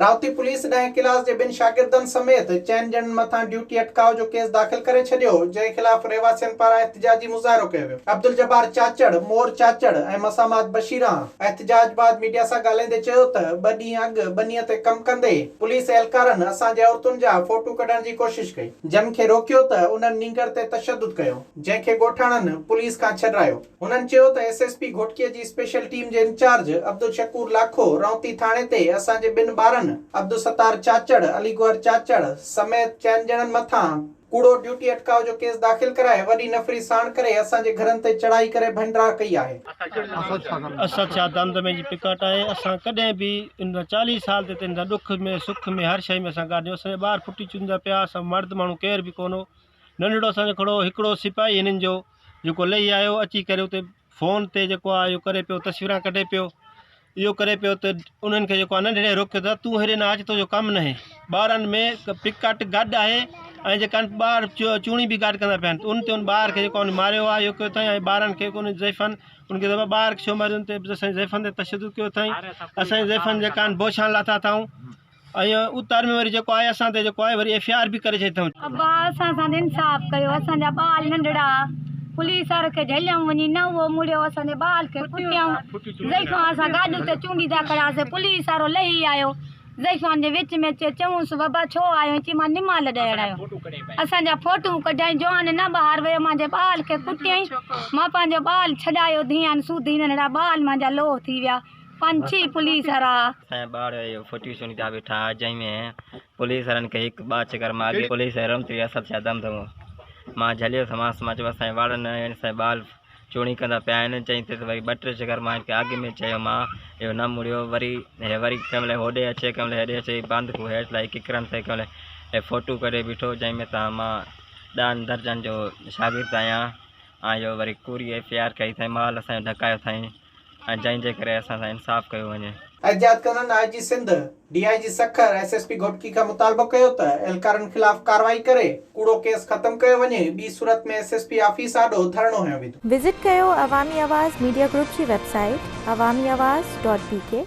رائوتي police ڏهين class جي ٻن شاگردن سميت چئن ڄڻن مٿان ڊيوٽي اٽڪاء جو ڪيس داخل ڪري ڇڏيو، جنهن خلاف رهواسين پاران احتجاجي مظاهرو ڪيو ويو. عبدالجبار چاچڙ، مور چاچڙ ۽ مسامات بشيران احتجاج بعد ميڊيا سان ڳالهائيندي چيو ته ٻه ڏينهن اڳ ٻنيء تي ڪم ڪندي پوليس اهلڪارن اسان جي عورتن جا فوٽو ڪڍڻ جي ڪوشش ڪئي، جن کي روڪيو ته انهن نينگر تي تشدد ڪيو، جنهن کي ڳوٺاڻن پوليس کان ڇڏرايو. هنن چيو ته ايس ايس پي گهوٽڪي جي اسپيشل ٽيم جي انچارج عبدالشڪور لاکو رونتي ٿاڻي تي اسان جي ٻن ٻارن عبدالستار چاچڙ، علي گوهر چاچڙ سميت چئن ڄڻن مٿان ڪوڙو ڊيوٽي اٽڪاء جو ڪيس داخل ڪرائي وڏي نفري ساڻ ڪري اسان جي گهرن تي چڙهائي ڪري ڀنڊرا ڪئي آهي. اسد شاهه دمدمي جي پڪاٽ آهي اسان ڪڏهن به ان سان 40 سال تي ان سان ڏک ۾ سک ۾ هر شئي ۾ اسان گڏ اسان جا ٻار ڦٽي چوندا پيا اسان مرد ماڻهو ڪير به ڪونه هو ننڍڙو اسان جو کڙو هڪڙو سپاهي هنن جو جيڪو لهي آيو اچي ڪري اتي فون تي جيڪو آهي اهو ڪري پيو تصويران ڪڍي پيو اهو ڪري پيو ته انهن کي جيڪو آهي ننڍڙي روڪيو ته تون هيڏي نه اچ تنهنجو ڪم ناهي ٻارن ۾ پڪاٽ گڏ آهي ۽ جيڪا ٻار چوڻي به گڏ ڪندا پيا آهن ان تي ان ٻار کي جيڪو آهي ماريو آهي اهو ڪيو اٿائين ۽ ٻارن کي ان زائفن ان کي ٻار کي ڇو ماريو ان تي اسان جي زائفن تي تشدد ڪيو اٿائين اسان جي زائفن جيڪا آهن بوڇان لاٿا اٿائون ۽ اتر ۾ وري جيڪو آهي اسان تي جيڪو آهي وري ايف I R به ڪري ڇڏي اٿئون. ابا اسان سان انصاف ڪيو اسان جا ٻال ننڍڙا پوليس واري کي جهليائون وڃي نه اهو مڙيو اسان جي ٻال کي ڪٽيائون زئيفان اسان گاڏو تي چونڊيندا کڙاسي پوليس وارو لهي آيو زئيفان جي وچ ۾ اچي چئونس بابا ڇو آيو آهين چي مان نمال ڏيڻ آيو اسان جا فوٽو ڪڍيائين جوان نه ٻاهر ويو مانجي ٻال کي ڪٽيائين مان پنهنجو ٻال ڇڏايو ڌيان سوڌي ننڍڙا ٻال مانجا لوهه ٿي ويا. پنڇي پوليس وارا. اسان جا ٻار اهو ڦٽي سڻي ٿا ويٺا جنهن ۾ پوليس وارن کي هڪ ٻه چڪر ماري پوليس وارن تي اسد شاهه دم ڌمو مان جهليو سمانس مان چيو اسان جي واڙن ۽ اسان جا ٻال چوڻي ڪندا پيا آهن چئين ته وري ٻه ٽي چڪر مان هن کي اڳ ۾ چيو مان اهو نه مڙيو وري هي وري ڪنهن مهل هوڏي اچي ڪنهن مهل هيڏي اچي بند کان هيٺ لائي ڪڪرن تي ڪنهن مهل هي فوٽو ڪڍي بيٺو جنهن ۾ تان مان ڏهن درجن جو شاگرد آهيان ۽ اهو وري ڪوڙي ايف I R ڪئي اٿائين مال اسان جو ڍڪايو اٿائين ۽ جنهن جي ڪري اسان سان انصاف ڪيو وڃي. احتجاج ڪندڙن I G Sindh, D I G Sukkur, S S P Ghotki کان مطالبو ڪيو ته اهلڪارن خلاف ڪارروائي ڪري ڪوڙو ڪيس ختم ڪيو وڃي، ٻي صورت ۾ ايس ايس پي آفيس آڏو ڌرڻو هنيو ويندو. وزٽ ڪيو عوامي آواز ميڊيا گروپ جي website Awami Awaz dot B K.